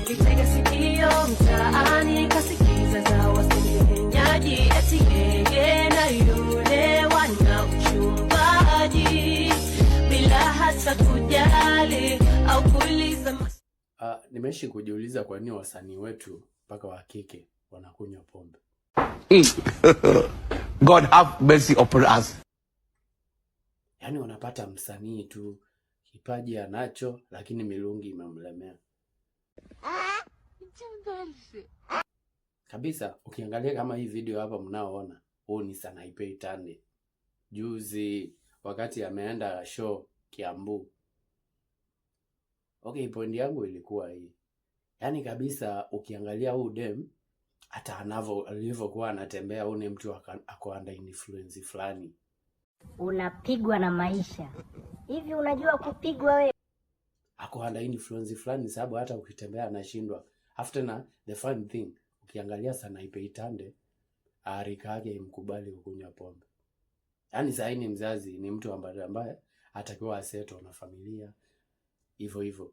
Nilitega sikio mtaani, kasikiza za wasengenyaji, eti yeye na yule wana uchumbaji, bila hata kujali au kuuliza. Nimeishi kujiuliza kwa nini wasanii wetu mpaka wa kike wanakunywa pombe. God have mercy upon us. Yaani wanapata msanii tu kipaji anacho, lakini mirungi imemlemea kabisa. Ukiangalia kama hii video hapa mnaoona, huu ni Sanaipei Tande juzi wakati ameenda show Kiambu. Okay, point yangu ilikuwa hii, yaani kabisa ukiangalia huu dem hata anavyo alivyokuwa anatembea, huu ni mtu ako under influence fulani. Unapigwa na maisha. Hivi unajua kupigwa wewe? Ako under influence fulani, sababu hata ukitembea anashindwa. Alafu tena the fun thing, ukiangalia Sanaipei Tande rika yake imkubali kukunywa pombe. Yaani sahii ni mzazi, ni mtu ambaye atakiwa asettle na familia hivyo hivyo.